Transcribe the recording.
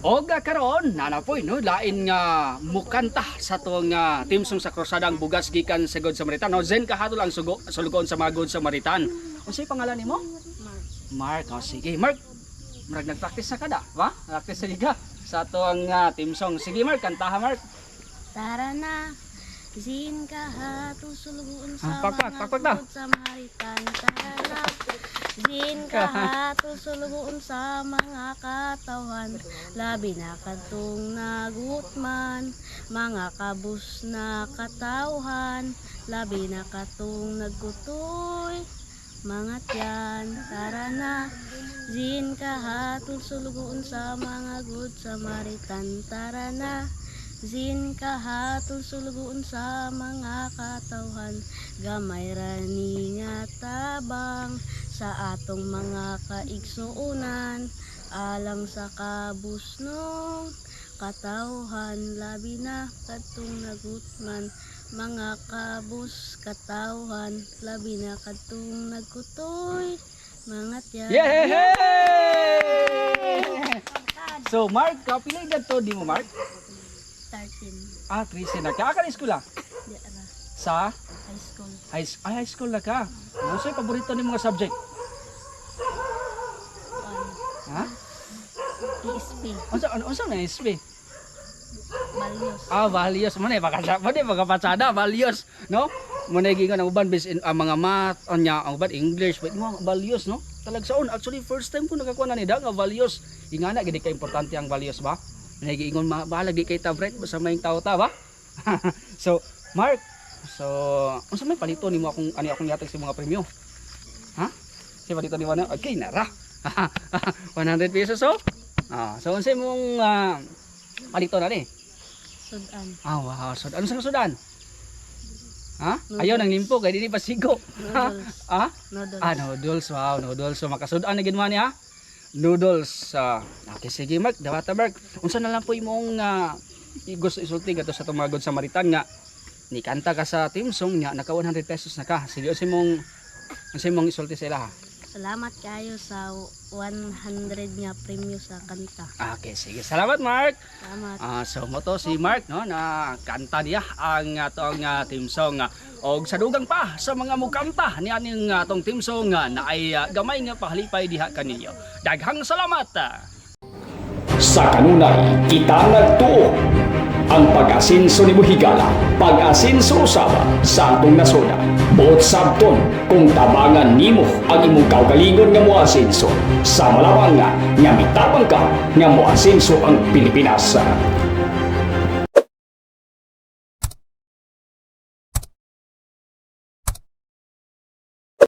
Og karon nanapoy no lain nga mukanta sa atong team song sa Krusadang Bugas gikan sa Good Samaritan. No, Zen kahatol ang sugo sulugoon sa mga Good Samaritan. Unsay pangalan nimo? Mark. Mark. Oh, sige, Mark. Murag nagpractice na kada, ba? Practice na ka sa atong team song. Sige, Mark, kantaha, Mark. Tara na. Zin kahatol sulugoon Ah, sa pakpak, mga pakpak na. Good Samaritan. Tara na. Zin kahatol sulugoon sa mga katawhan. Labi na kadtong nagutman, mga kabus na katawhan. Labi na katong nagkutoy, mga tiyan. Tara na. Zin kahatol sulugoon sa mga Good Samaritan. Tara na. Zin kahatol sulugoon sa mga katawhan. Gamay ra ni nga tabang sa atong mga kaigsuonan alang sa kabusnong katawhan, labi na kadtong nagutman, mga kabus katawhan, labi na kadtong nagkutoy, mga tiyan. Yeah! So Mark, kapila edad to di mo, Mark? 13. Ah, 13 na ka. Aka na eskwela? Di ara. Sa High school. high school na ka. Ano sa'yo paborito ni mga subject? One. Ha? ESP. Unsa ano unsa na SP? Values. Ah, values mo na baka mo na baka values, no? Mo na gingon ang uban based in ang mga math, anya ang uban English, but mo values, no? Talagsaon actually first time ko nakakuha na ni da nga values. Ingana gid ka importante ang values ba? Mo giingon ma bahalag di kay ta break basta may tao ta ba? So, Mark, so unsa may palito nimo akong ani akong yatag sa mga premyo? Ha? Si palito nimo na? Okay, nara. 100 pesos oh. Ah, so unsa imong palito na ni? Sudan. Ah, wow. So, ano sa sudan? Ha? Ayaw nang limpo kay dili pa sigo. Noodles. Ah? Noodles. Ah, noodles. Wow, noodles. So makasudan na gid man niya. Noodles. Ah, okay, sige Mark, dawata Mark. Unsa na lang po imong gusto isulti gadto sa atong mga Good Samaritan nga ni kanta ka sa team song nga naka 100 pesos na ka. Sige, unsa imong isulti sa ila, ha? Salamat kayo sa 100 nga premyo sa kanta. Okay, sige. Salamat, Mark. Salamat. Ah, so mo to si Mark no na kanta niya ang atong team song og sa dugang pa sa mga mukanta ni aning atong team song na ay gamay nga pahalipay diha kaninyo. Daghang salamat. Sa kanunay, kita nagtuo. Ang pag-asinso ni Buhigala, pag-asinso usaba sa atong nasoda. Buot sabton kung tabangan nimo ang imong kaugalingon nga moasinso. Sa malamang nga, nga mitabang ka nga moasinso ang Pilipinas.